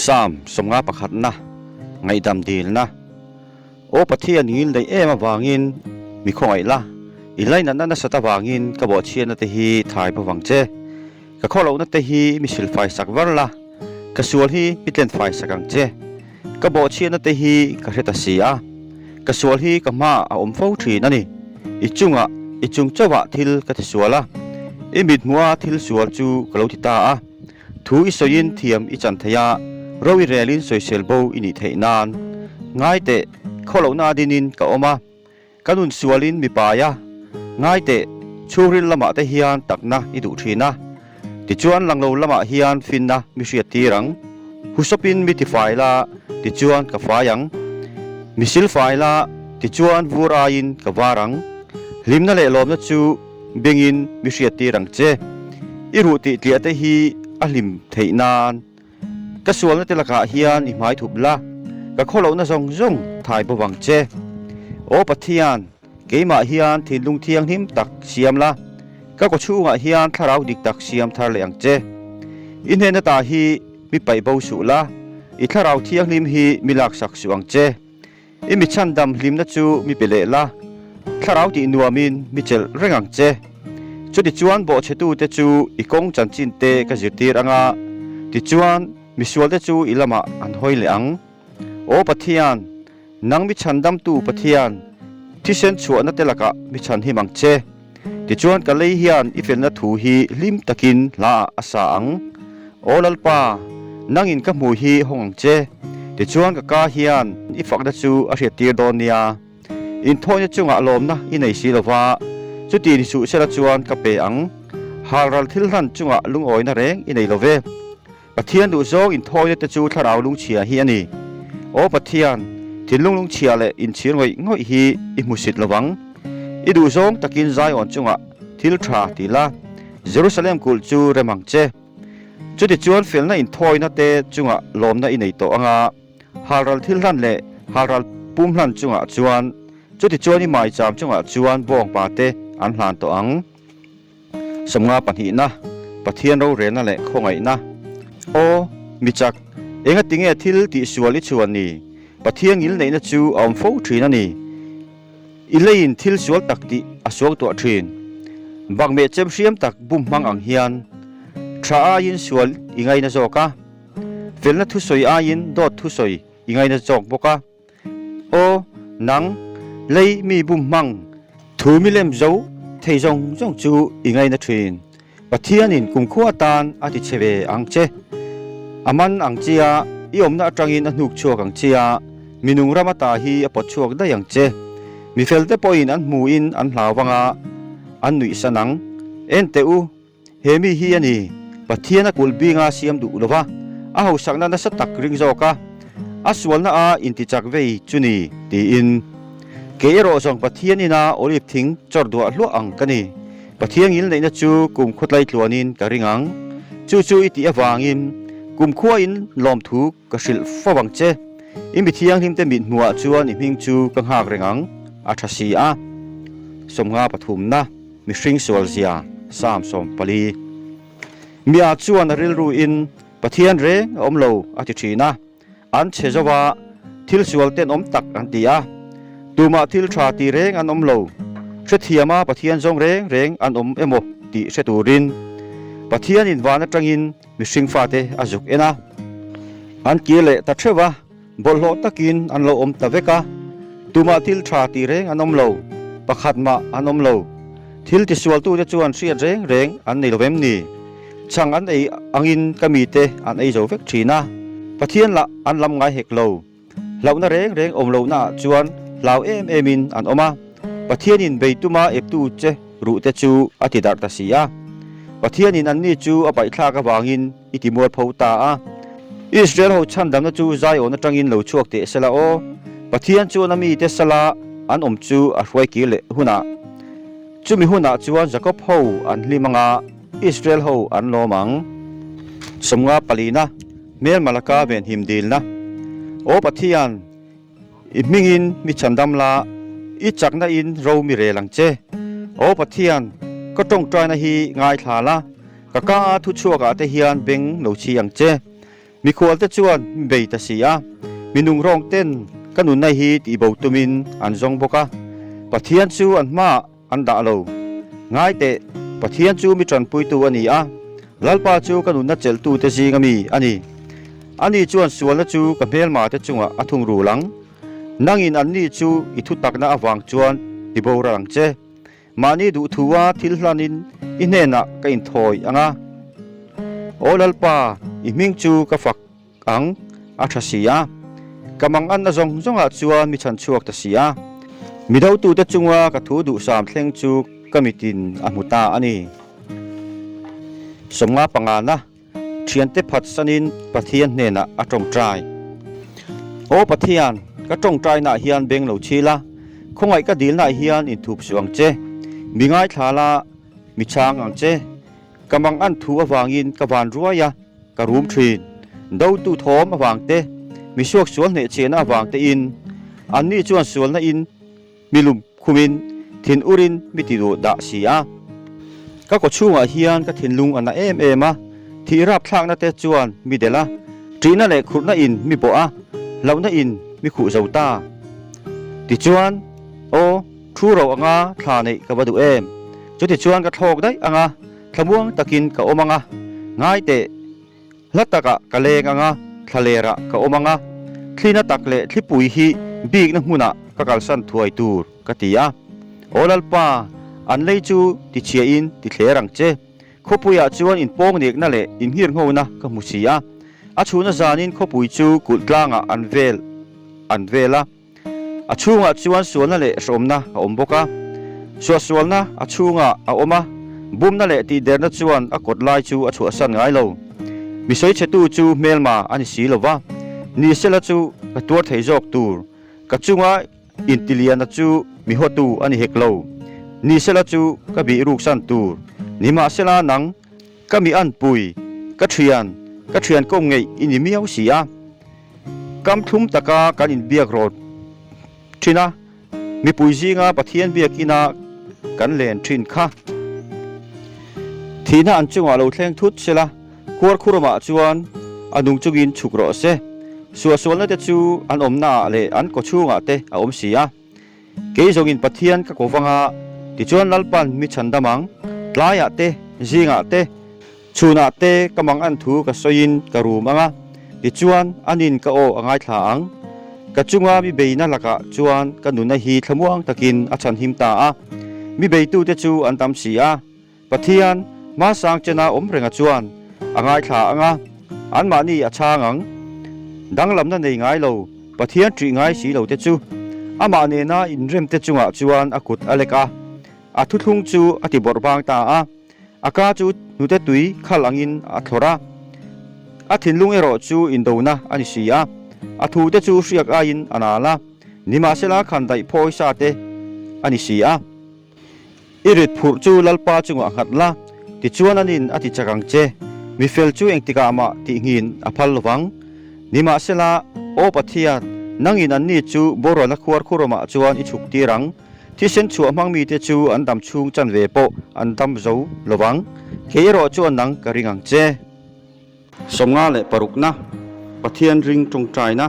Sam sawmnga pakhatna, ngaihdam dilna. Aw Pathian ngil daih em avangin mi khawngaih la, i lainatna nasat avangin ka bawhchhiatna te hi thai bawk ang che. Ka khawlohna te hi mi silfai sak var la, ka sual hi mi tlenfai sak ang che. Ka bawhchhiatna te hi ka hre ta si a, ka sual hi ka hmaah a awm fo thin a ni. I chungah, i chung chauhah thil ka ti sual a, i mithmuha thil sual chu ka lo ti ta a. Thu i sawiin thiam i chan thei a, ro i relin sawisel bo i nih theih nan. Ngai teh, khawlohna a dinin ka awm a, ka nun sualin mi pai a. Ngai teh, chhungril lamah te hian takna i duh thin a, tichuan langlo lamah hian finna mi hriat tir ang. Husawpin mi tifai la, tichuan ka fai ang. Mi silfai la, tichuan vur aiin ka var ang. Hlimna leh lawmna chu bengin mi hriat tir ang che. I ruh tih tliah te hi a hlim theih nan. Ka sualna te lakah hian i hmai thup la, ka khawlohna zawng zawng thai bawk ang che. Aw Pathian, keimah hian thinlung thianghlim tak siam la, ka kawchhungah hian thlarau dik tak siam thar leh ang che. I hnena ta hi mi paih bo suh la, i thlarau thianghlim hi mi laksak suh ang che. I mi chhandam hlimna chu mi pe leh la, thlarau tih nuamin mi chelh reng ang che. Chutichuan bawhchhetute chu i kawng chanchin te ka zirtir ang a, tichuan misualte chu i lamah an hawi leh ang. Aw Pathian, nang mi chhandamtu Pathian, thisen chhuahna te lakah mi chhanhim ang che. Tichuan ka lei hian i felna thu hi hlim takin hlaah a sa ang. Aw Lalpa, nangin ka hmui hi hawng ang che. Tichuan ka ka hian i fakna chu a hriattir dawn nia. Inthawina chungah lawmna i nei si lova, chuti ni suh sela chuan ka pe ang. Halral thil hlan chungah lungawina reng i nei lo ve. Pathian duhzawng inthawina te chu thlarau lungchhia hi a ni. Aw Pathian, thinlung lungchhia leh inchhir ngawih ngawih hi i hmusit lo vang. I duhzawng takin Zion chungah thil tha ti la, Jerusalem kulh chu rem ang che. Chutichuan felna inthawina te chungah lawmna i nei tawh anga, halral thil hlan leh halral pum hlan chungah chuan, chutichuan i maicham chungah chuan bawngpa te an hlan tawh ang. Sawmnga pahnihna, Pathian rorelna leh khawngaihna. Aw, mi chak, enga tinge thil tihsual i chhuan ni? Pathian ngilneihna chu a awm fo thin a ni. I leiin thil sual tak tih a suak tuah thin. Bakmeh chem hriam tak bum hmang ang hian tha aiin sual i ngaina zawk a, felna thusawi aiin dawt thusawi i ngaina zawk bawk a. Aw, nang, lei mi bum hmang, thu milem zo thei zawng zawng chu i ngaina thin. Pathianin kumkhua atan a ti che ve ang che. A man ang chia, i awmna atangin a hnuk chhuak ang chia, mi nung ram ata hi a pawt chhuak daih ang che. Mi felte pawhin an hmuhin an hlau vang a, an nuih san ang. En teh u, He mi hi a ni, Pathian a kulh binga siam duh lova, a hausakna nasa tak ring zawk a, a sualna a intichak vei chu ni, tiin. Kei erawh zawng Pathian ina olive thing chawr duah hluah ang ka ni. Pathian ngilneihna chu kum khawtlai tluanin ka ring ang. Chu chu i tih avangin kum khuain lawmthu ka hrilh fo ang che. I mi thianghlimte mit hmuhah chuan i hming chu ka nghak reng ang, a tha si a. 50 pathumna. Mihring sualzia Psalm 40. Mia chuan a rilruin Pathian reng a awm lo a ti thin a, an chhe zo a, thil sual tenawm tak an ti a. Tumah thil tha ti reng an awm lo, hrethiama Pathian zawng reng reng an awm emaw tih hre turin Pathianin van atangin mihring fate a zuk en a. An kir leh ta theuh a. Bawlhhlawh takin an lo awm ta vek a, tumah thil tha tih reng an awm lo, pakhat mah an awm lo. Thil tisualtute chuan hriat reng reng an nei lo vem ni? Chhang an ei angin ka mite an ei zo vek thin a, Pathian lah an lam ngai hek lo. Hlauhna reng reng awm lohnaah chuan hlau em emin an awm a, Pathianin bei tuma eptu che ruhte chu a ti darh ta si a. Pathianin anni chu a paihthlak avangin i ti mualpho ta a. Israel ho chhandamna chu Zion atangin lo chhuak teh sela aw, Pathian chuan a mite sala an awm chu a hruai kir leh hunah. Chumi hunah chuan Jakob ho an hlim anga Israel ho an lawm ang. 50 palina, Hmel Malaka venhim dilna. Aw Pathian, I hmingin mi chhandam la, i chakna in ro mi rel ang che. Aw Pathian, ka tawngtaina hi ngaithla la, ka ka a thu chhuakah te hian beng lo chhi ang che. Mikhualte chuan mi bei ta si a, mi nungrawng ten ka nunna hi tihbo tumin an zawng bawk a, Pathian chu an hmaah an dah lo. Ngai teh, Pathian chu mi tanpuitu a ni a, Lalpa chu ka nunna chelhtute zinga mi a ni. Ani chuan sualna chu ka hmelmate chungah a thungrul ang. Nangin anni chu i thutakna avang chuan tiboral ang che. Mahni duhthua thil hlanin i hnenah ka inthawi ang a. Aw Lalpa, i hming chu ka fak ang, a tha si a. Ka manganna zawng zawngah chuan mi chhan chhuak ta si a. Mi dotute chunga ka thu duhsam thleng chu ka mitin a hmu ta a ni. 50 pangana. Thiante phatsanin Pathian hnenah a tawngtai. Aw Pathian, ka tawngtainaah hian beng lo chhil a, khawngaih ka dilnaah hian inthup suh ang che. Mi ngaithla la, mi chhang ang che. Ka mangan thu avangin ka van ruai a, ka rum thin. Dotu thawm avang te, mi suaksual hnehchhiahna avang tein, anni chuan sualna in Mi lum khumin thin urin mi ti duh dah si a. Ka kaw chhungah hian ka thinlung a na em em a, thih rapthlakna te chuan mi delh a, ṭihna leh khurhna in mi bawh a, hlauhna in mi khuh zo ta. Tichuan, aw, thu ro anga thla neih ka va duh em? Chutichuan ka thlawk daih anga thlamuang takin ka awm anga, ngai teh. Hla takah ka leng ang a, thlalerah ka awm ang a, thlina tak leh thlipui hi bikna hmunah ka kalsan thuai tur ka ti a. Aw Lalpa, an lei chu tichhiahin tithler ang che. Khawpuiah chuan inpawngniakna leh inngirnghona ka hmu si a. A chhuna zanin khawpui chu kulh tlangah an vel an vel a. A chhungah chuan sualna leh hrehawmna a awm bawk a. Suahsualna a chhungah a awm a, bumna leh tihderna chuan a kawt lai chu a chhuahsan ngai lo. Mi sawichhetu chu hmelma a ni si lo va, Nisela chu ka tuar thei zawk tur, ka chunga intiliana chu mi hawtu a ni hek lo. Nisela chu ka bih ruksan tur, nimahsela nang ka mi anpui, ka thian, ka thian kawm ngeih i ni miau si a. Kam thlum taka kan inbiak rawt thin a, mipui zinga Pathian biakina kan len thin kha. Thihna an chungah lo thleng thut sela, khuarkhuramah chuan a nung chungin chhuk rawh se. Suahsualna te chu an awmnaah leh an kawchhungah te a awm si a. Kei zawngin Pathian ka ko vang a, tichuan Lalpan mi chhan dam ang, tlaiah te, zingah te, chhunah te ka mang an thu ka sawiin ka rum ang a, tichuan anin ka aw a ngaithla ang. Ka chunga mi beina lakah chuan ka nuna hi thlamuang takin a chhanhim ta a, mi beitute chu an tam si a. Pathian, hmasang chena awm renga chuan a ngaithla ang a, anmahni a chhang ang. Danglamna nei ngai lo, Pathian ṭih ngai si lo te chu amah nena inremte chungah chuan a kut a lek a, a thuthlung chu a ti bawrh vang ta a, a ka chu hnute tui khal angin a thlawrh a. A thinlung erawh chu indona a ni si a, a thute chu hriak aiin a nal a, nimahsela khandaih phawi sa te a ni si a. I rit phurh chu Lalpa chungah nghat la, tichuan anin a ti chak ang che. Mi fel chu engtikah mah tihngin a phal lovang. Nimahsela, Aw Pathian, nangin anni chu borualna khuar khurawmah chuan i chhuk tir ang. Thisen chhuah hmang mite chu an dam chhung chanve pawh an dam zo lovang. Kei erawh chuan nang ka ring ang che. 56na, Pathian ring tawngtaina.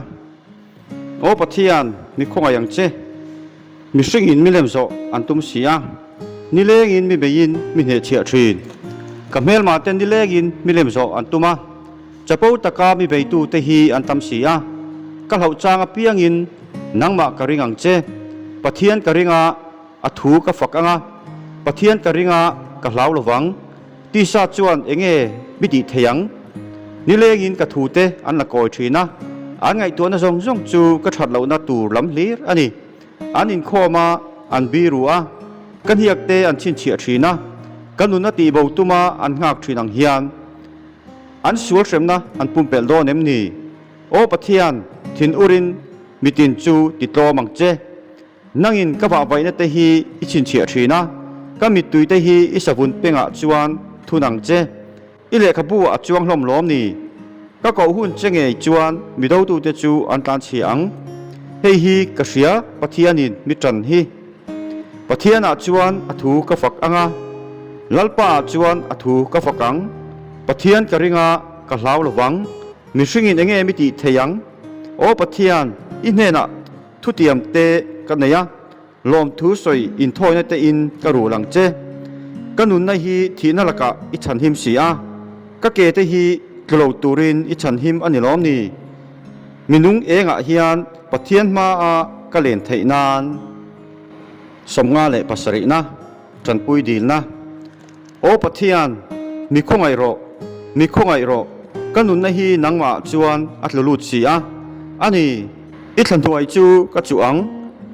Aw Pathian, mi khawngaih ang che. Mihringin mi lem zawh an tum si a, nilengin mi beiin mi hnehchhiah thin. Ka hmelmah te nilengin mi lem zawh an tum a, chapo taka mi beitu te hi an tam si a. Ka hlauh chang apiangin nangmah ka ring ang che. Pathian ka ring a, a thu ka fak ang a, Pathian ka ring a, ka hlau lovang. Tisa chuan enge mi tih thei ang? Nilengin ka thute an la kawi thin a, an ngaihtuahna zawng zawng chu ka that lohna tur lam hlir a ni. An inkhawm a, an biru a, ka hniakte an chhinchhiah thin a, ka nunna tihbo tuma an nghak thin ang hian an sual hremna an pumpelh dawn em ni? Aw Pathian, thin urin mitin chu titlawm ang che. Nangin ka vahvaihna te hi i chhinchhiah thin a, ka mittui te hi i savun pengah chuan thun ang che. I lehkhabu ah a chuang hlawm lawm ni? Ka koh hun che ngei chuan mi dotute chu an tlanchhia ang. Hei hi ka hria Pathianin mi tan hi. Pathianah chuan a thu ka fak ang a, Lalpaah chuan a thu ka fak ang. Pathian ka ring a, ka hlau lovang. Mihringin enge mi tih thei ang? Aw Pathian, i hnenah thutiam te ka nei a, lawmthu sawi inthawina te in ka rul ang che. Ka nunna hi thihna lakah i chhanhim si a, ka ke te hi tlu lo turin i chhanhim a ni lawm ni? Mi nung engah hian Pathian hmaa ka len theih nan. 57na, Tanpui dilna. Aw Pathian, mi khawngaih rawh, mi khawngaih rawh, ka nunna hi nangmah chuan a tlu lut si a. A ni, i thla hnuai chu ka chuh ang,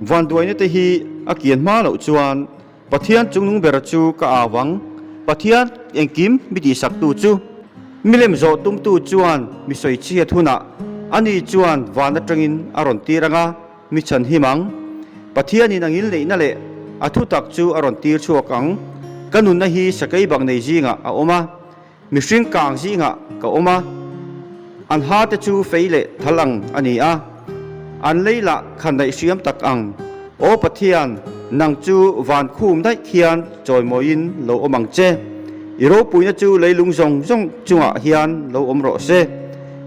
vanduaina te hi a kian hma loh chuan Pathian chungnung bera chu ka au ang, Pathian engkim mi tihsaktu chu. Milem zawh tumtu chuan mi sawi chhiat hunah ani chuan van atangin a rawn tir ang a, Mi chhan him ang. Pathianin a ngilneihna leh a thutak chu a rawn tir chhuak ang. Ka nunna hi sakei bak nei zingah a awm a, mihring kang zingah ka awm a. An ha te chu fei leh thal ang a ni a, an lei lah khandaih hriam tak ang. Aw Pathian, nang chu van khum daih khian chawimawiin lo awm ang che. I ropuina chu leilung zawng zawng chungah hian lo awm rawh se.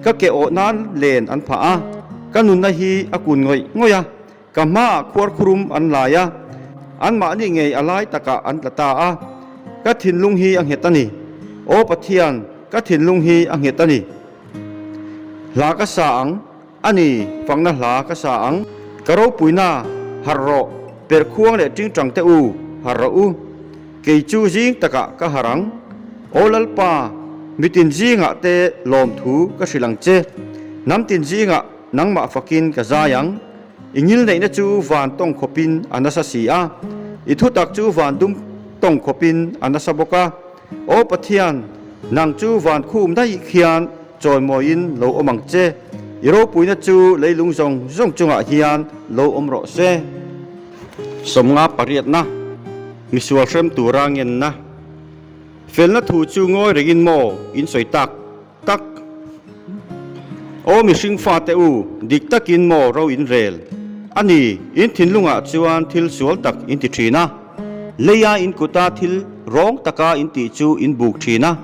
Ka ke awh nan len an phah a. Ka nunna hi a kun ngawih ngawih a, ka hmaah khuarkhurum an lai a, anmahni ngei a lai takah an tla ta a. Ka thinlung hi a nghet a ni. Aw Pathian, ka thinlung hi a nghet a ni. Hla ka sa ang, a ni, fakna hla ka sa ang. Ka ropuina, harh rawh, perhkhuang leh tingtang te u, harh rawh u. Kei chu zing takah ka harh ang. Aw Lalpa, mitin zingah te lawmthu ka hrilh ang che. Hnam tin zingah nangmah fakin ka zai ang. I ngilneihna chu van tawng khawpin a nasa si a, i thutak chu van dum tawng khawpin a nasa bawk a. Aw Pathian, nang chu van khum daih khian chawimawiin lo awm ang che. I ropuina chu leilung zawng zawng chungah hian lo awm rawh se. 58na, Misual hrem tura ngenna. Felna thu chu ngawi rengin maw in sawi tak tak? Aw mihring fate u, dik takin maw ro in rel? A ni, in thinlungah chuan thil sual tak in ti thin a, leia in kuta thil rawng taka in tih chu in buk thin a.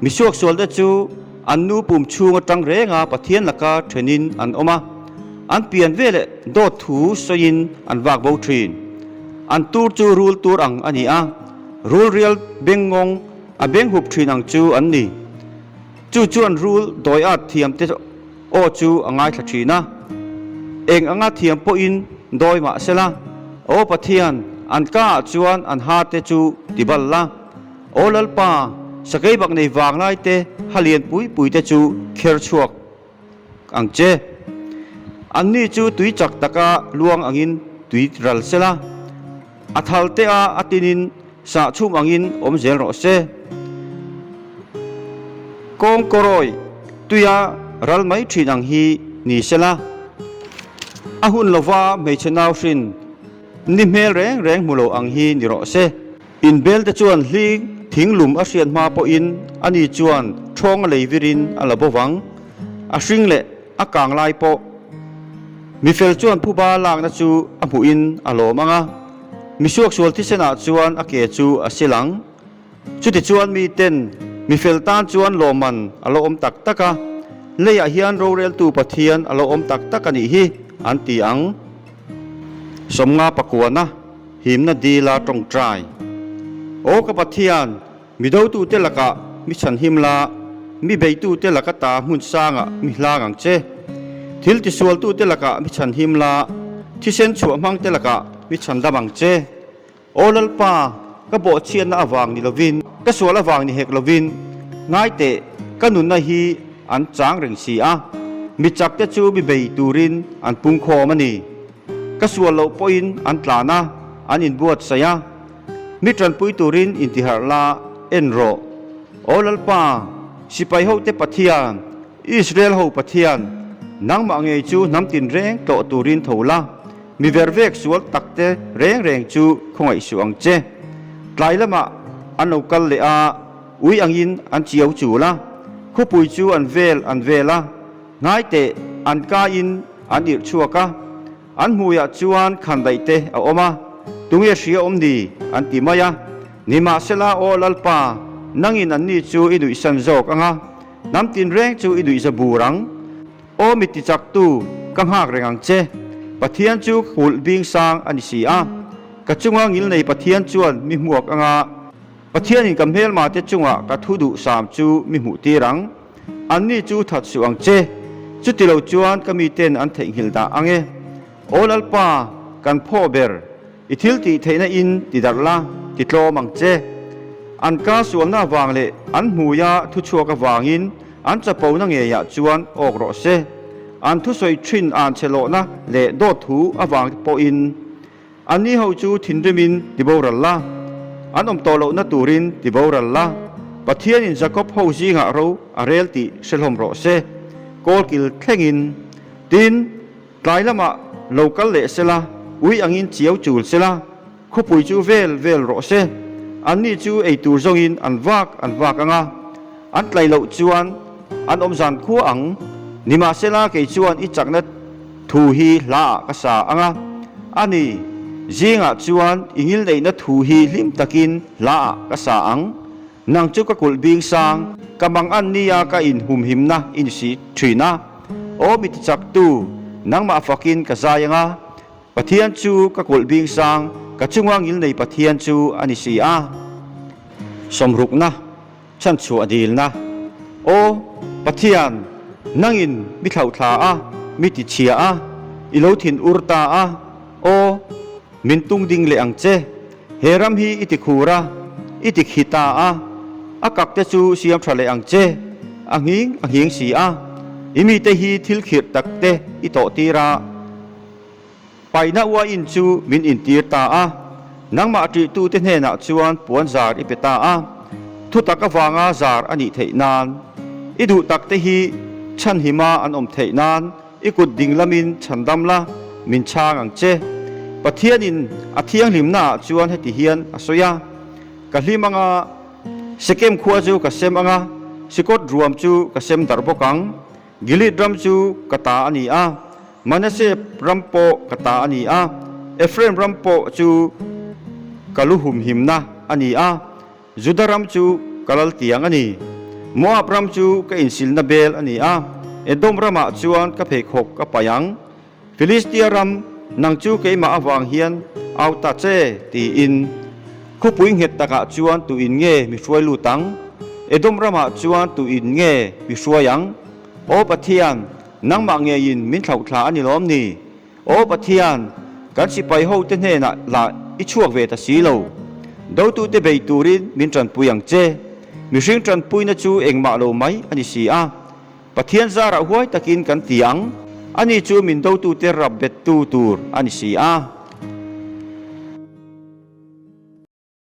Misuaksualte chu an nu pum chhung atang renga Pathian laka thenin an awm a, an pian veleh dawt thu sawiin an vak bo thin. An tur chu rul tur ang a ni a. Rul rial bengngawng a beng hup thin ang chu an ni. Chu chuan rul dawi at thiam te aw chu a ngaithla thin a. Eng anga thiam pawhin dawi mah sela, Aw Pathian, an ka ah chuan an ha te chu ti bal la. Aw Lalpa, sakei bak nei vanglai te ha lian pui pui te chu kher chhuak ang che. Anni chu tui chak taka luang angin tui ral sela. A thal te a a tinin sah chhum angin awm zel rawh se. Kawng kawrawi tuia ral mai thin ang hi ni sela. A hun lova hmeichhe nau hrin ni hmel reng reng hmu lo ang hi ni rawh se. Inbel te chuan hling thinglum a hriat hma pawhin ani chuan thawng a lei virin a la bo vang. A hring leh a kang lai pawh mifel chuan phuba lakna chu a hmuhin a lawm ang a, misuaksual thisenah chuan a ke chu a sil ang. Chutichuan miten mifel tan chuan lawmman a lo awm tak tak a, leiah hian roreltu Pathian a lo awm tak tak a nih hi an ti ang. 50 pakuana himna dila tawngtai. Aw ka Pathian! Mi dotute lakah mi chhanhim la, mi beitute laka ta hmun sangah mi hlang ang che. Thil tisualtute lakah mi chhanhim la, thisen chhuah hmangte lakah mi chhandam ang che. Aw Lalpa, ka bawhchhiatna avang ni lovin, ka sual avang ni hek lovin, ngai teh, ka nunna hi an chang reng si a, mi chakte chu mi bei turin an pungkhawm a ni. Ka sual loh pawhin an tlan a, an inbuatsaih a. Mi tanpui turin intiharh la, en rawh. Aw Lalpa, sipai hote Pathian, Israel ho Pathian, nangmah ngei chu hnam tin reng tlawh turin tho la, mi vervek sual takte reng reng chu khawngaih suh ang che. Tlai lamah an lo kal leh a, ui angin an chiau chul a, khawpui chu an vel an vel a, ngaiteh an kain an irh chhuak a. An hmuiah chuan khandaih te a awm a, Tunge hria awm ni? an ti mai a. Nimahsela, Aw Lalpa, nangin anni chu i nuihsan zawk ang a, Hnam tinreng chu i nuihza bur ang. Aw mi tichaktu, ka nghak reng ang che. Pathian chu kulh bing sang a ni si a. Ka chunga ngilnei Pathian chuan mi hmuak anga Pathianin ka hmelmate chunga ka thu duh sam chu mi hmuh tir ang. Anni chu that suh ang che. Chutilo chuan ka miten an theihnghilh dah ang e. Aw Lalpa, kan phaw ber, i thil tih theihna in ti darh la, ti tlawm ang che. An ka sualna avang leh an hmuia thuchhuak avangin an chapona ngeiah chuan awk rawh se. An thusawi thin an che lawhna leh dawt thu avang pawhin anni ho chu thinrimin ti boral la, an awm tawh lohna turin ti boral la, Pathianin Jakob ho zingah ro a rel tih hre hlawm rawh se, kawlkil thlengin. Tin, tlai lamah lo kal leh sela, ui angin chiau chul sela, khawpui chu vel vel rawh se. Anni chu ei tur zawngin an vak an vak ang a, an tlai loh chuan an awm zan khua ang. Nimahsela kei chuan i chakna thu hi hlaah ka sa ang a, a ni, zingah chuan i ngilneihna thu hi hlim takin hlaah ka sa ang. Nang chu ka kulh bing sang, ka mang an nia ka in humhimna i ni si thin a. Aw mi tichaktu, nangmah fakin ka zai ang a, Pathian chu ka kulh bing sang, ka chunga ngilnei Pathian chu a ni si a. Sawmrukna, chhanchhuah dilna. Aw Pathian, nangin mi thlauhthla a, mi tichhia a, i lo thin ur ta a, aw, min tung ding leh ang che. He ram hi i ti khur a, i ti khi ta a, a kak te chu siam tha leh ang che, a nghing a nghing si a, i mite hi thil khirh tak te i tawh tir a, paihna uain chu min intir ta a, nangmah ṭihtute hnenah chuan puan zar i pe ta a, thutak avanga zar a nih theih nan, i duh tak te hi chhanhima an awm theih nan, I kut ding lamin chhandam la, min chhang ang che. Pathianin a thianghlimnaah chuan heti hian a sawi a, Ka hlim ang a, Sekem khua chu ka sem ang a, Sikot ruam chu ka sem darh bawk ang. Gilead ram chu ka ta a ni a, Manasseh ram pawh ka ta a ni a, Ephraim ram pawh chu ka lu humhimna a ni a. Juda ram chu ka lal tiang a ni. Moab ram chu ka insilna bel a ni a, Edom ramah chuan ka pheikhawk ka paih ang. Filistia ram, nang chu keimah avang hian au ta che, tiin. Khawpui nghet takah chuan tu in nge mi hruai lut ang? Edom ramah chuan tu in nge mi hruai ang? Aw Pathian, nangmah ngeiin min thlauhthla a ni lawm ni? Aw Pathian, kan sipai hote hnenah lah i chhuak ve ta si lo. Dotute bei turin min tanpui ang che. Mihring tanpuina chu engmah lo mai a ni si a. Pathian zarah huai takin kan ti ang, ani chu min dotute rap bettu tur a ni si a.